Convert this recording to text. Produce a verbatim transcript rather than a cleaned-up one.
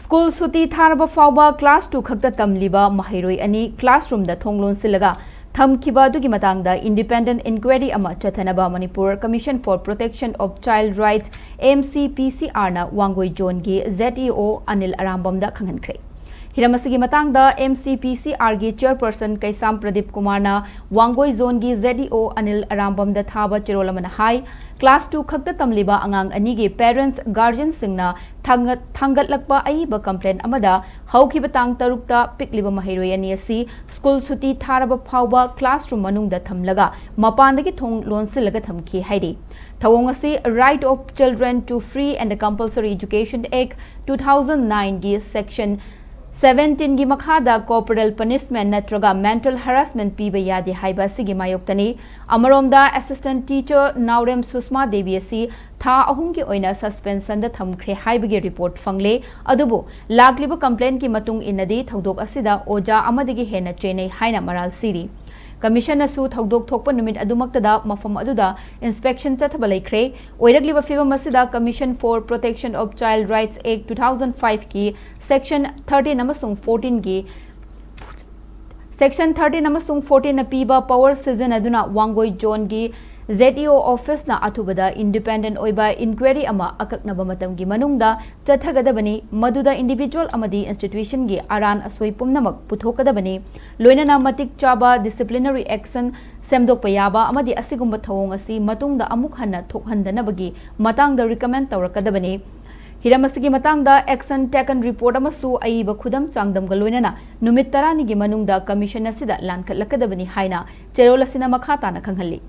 School ꯁꯨꯇꯤ ꯊꯥꯔꯕ ꯐꯥꯎꯕ class two ꯈꯛꯇ ꯇꯝꯂꯤꯕ ꯃꯍꯩꯔꯣꯏ ꯑꯅꯤ ꯀ꯭ꯂꯥꯁꯔꯨꯝꯗ ꯊꯣꯡ ꯂꯣꯟꯁꯤꯜꯂꯒ ꯊꯝꯈꯤꯕ ꯑꯗꯨꯒꯤ ꯃꯇꯥꯡꯗ ꯏꯟꯗꯤꯄꯦꯟꯗꯦꯟ ꯏꯟꯀ꯭ꯋꯥꯏꯔꯤ ꯑꯃ ꯆꯠꯊꯅꯕ Manipur Commission for Protection of Child Rights, M C P C R, ꯅ Wangoi ꯖꯣꯟꯒꯤ Z E O Anil ꯑꯔꯥꯝꯕꯝꯗ ꯈꯪꯍꯟꯈ꯭ꯔꯦ꯫ ꯍꯤꯔꯝ ꯑꯁꯤꯒꯤ ꯃꯇꯥꯡꯗ M C P C R ꯒꯤ ꯆꯤꯌꯔꯄꯔꯁꯟ ꯀꯩꯁꯥꯝ ꯄ꯭ꯔꯗꯤꯞ ꯀꯨꯃꯥꯔꯅ Wangoi ꯖꯣꯟꯒꯤ Z E O Anil ꯑꯔꯥꯝꯕꯝꯗ ꯊꯥꯕ ꯆꯦꯔꯣꯜ ꯑꯃꯅ ꯍꯥꯏ, ꯀ꯭ꯂꯥꯁ ꯇꯨ ꯈꯛꯇ ꯇꯝꯂꯤꯕ ꯑꯉꯥꯡ ꯑꯅꯤꯒꯤ ꯄꯦꯔꯦꯟꯠꯁ, ꯒꯥꯔꯖꯤꯌꯟꯁꯤꯡꯅ ꯊꯥꯡꯒꯠ-, ꯊꯥꯡꯒꯠꯂꯛꯄ ꯑꯏꯕ ꯀꯝꯄ꯭ꯂꯦꯟ ꯑꯃꯗ ꯍꯧꯈꯤꯕ ꯇꯥꯡ ꯇꯔꯨꯛꯇ ꯄꯤꯛꯂꯤꯕ ꯃꯍꯩꯔꯣꯏ ꯑꯅꯤ ꯑꯁꯤ ꯁ꯭ꯀꯨꯜ ꯁꯨꯇꯤ ꯊꯥꯔꯕ ꯐꯥꯎꯕ ꯀ꯭ꯂꯥꯁꯔꯨꯝ ꯃꯅꯨꯡꯗ ꯊꯝꯂꯒ ꯃꯄꯥꯟꯗꯒꯤ ꯊꯣꯡ ꯂꯣꯟꯁꯤꯜꯂꯒ ꯊꯝꯈꯤ ꯍꯥꯏꯔꯤ꯫ ꯊꯧꯑꯣꯡ ꯑꯁꯤ Right of Children to Free and Compulsory Education Act two thousand nine ꯒꯤ Section seventeen ꯒꯤ ꯃꯈꯥꯗ corporal punishment ꯅꯠꯇ꯭ꯔꯒ mental harassment ꯄꯤꯕ ꯌꯥꯗꯦ ꯍꯥꯏꯕ ꯑꯁꯤꯒꯤ ꯃꯥꯌꯣꯛꯇꯅꯤ꯫ ꯑꯃꯔꯣꯝꯗ, assistant teacher ꯅꯥꯎꯔꯦꯝ ꯁꯨꯁꯃꯥ ꯗꯦꯕꯤ ꯑꯁꯤ ꯊꯥ ꯑꯍꯨꯝꯒꯤ ꯑꯣꯏꯅ suspension ꯗ ꯊꯝꯈ꯭ꯔꯦ ꯍꯥꯏꯕꯒꯤ report ꯐꯪꯂꯦ꯫ ꯑꯗꯨꯕꯨ ꯂꯥꯛꯂꯤꯕ ꯀꯝꯄ꯭ꯂꯦꯟꯒꯤ ꯃꯇꯨꯡ ꯏꯟꯅꯗꯤ ꯊꯧꯗꯣꯛ ꯑꯁꯤꯗ ꯑꯣꯖꯥ ꯑꯃꯗꯒꯤ ꯍꯦꯟꯅ ꯆꯦꯟꯅꯩ ꯍꯥꯏꯅ ꯃꯔꯥꯜ ꯁꯤꯔꯤ꯫ ꯀꯃꯤꯁꯟꯅꯁꯨ ꯊꯧꯗꯣꯛ ꯊꯣꯛꯄ ꯅꯨꯃꯤꯠ ꯑꯗꯨꯃꯛꯇꯗ ꯃꯐꯝ ꯑꯗꯨꯗ inspection ꯆꯠꯊꯕ ꯂꯩꯈ꯭ꯔꯦ꯫ ꯑꯣꯏꯔꯛꯂꯤꯕ ꯐꯤꯕꯝ ꯑꯁꯤꯗ Commission for Protection of Child Rights Act two thousand five ꯀꯤ Section thirteen ꯑꯃꯁꯨꯡ fourteen ꯒꯤ Section thirteen ꯑꯃꯁꯨꯡ fourteen ꯅ ꯄꯤꯕ power ꯁꯤꯖꯤꯟꯅꯗꯨꯅ Wangoi ꯖꯣꯟꯒꯤ Z E O office ꯅ ꯑꯊꯨꯕꯗ independent ꯑꯣꯏꯕ inquiry ꯑꯃ ꯑꯀꯛꯅꯕ ꯃꯇꯝꯒꯤ ꯃꯅꯨꯡꯗ ꯆꯠꯊꯒꯗꯕꯅꯤ, ꯃꯗꯨꯗ individual ꯑꯃꯗꯤ institution ꯒꯤ ꯑꯔꯥꯟ ꯑꯁꯣꯏ ꯄꯨꯝꯅꯃꯛ ꯄꯨꯊꯣꯛꯀꯗꯕꯅꯤ, ꯂꯣꯏꯅꯅ ꯃꯇꯤꯛ ꯆꯥꯕ disciplinary action ꯁꯦꯝꯗꯣꯛꯄ ꯌꯥꯕ ꯑꯃꯗꯤ ꯑꯁꯤꯒꯨꯝꯕ ꯊꯧꯑꯣꯡ ꯑꯁꯤ ꯃꯇꯨꯡꯗ ꯑꯃꯨꯛ ꯍꯟꯅ ꯊꯣꯛꯍꯟꯗꯅꯕꯒꯤ ꯃꯇꯥꯡꯗ recommend ꯇꯧꯔꯛꯀꯗꯕꯅꯤ꯫ ꯍꯤꯔꯝ ꯑꯁꯤꯒꯤ ꯃꯇꯥꯡꯗ action taken report ꯑꯃꯁꯨ ꯑꯏꯕ ꯈꯨꯗꯝ ꯆꯥꯡꯗꯝꯒ ꯂꯣꯏꯅꯅ ꯅꯨꯃꯤꯠ ꯇꯔꯥꯅꯤꯒꯤ ꯃꯅꯨꯡꯗ commission ꯑꯁꯤꯗ ꯂꯥꯟꯈꯠꯂꯛꯀꯗꯕꯅꯤ ꯍꯥꯏꯅ ꯆꯦꯔꯣꯜ ꯑꯁꯤꯅ ꯃꯈꯥ ꯇꯥꯅ ꯈꯪꯍꯜꯂꯤ꯫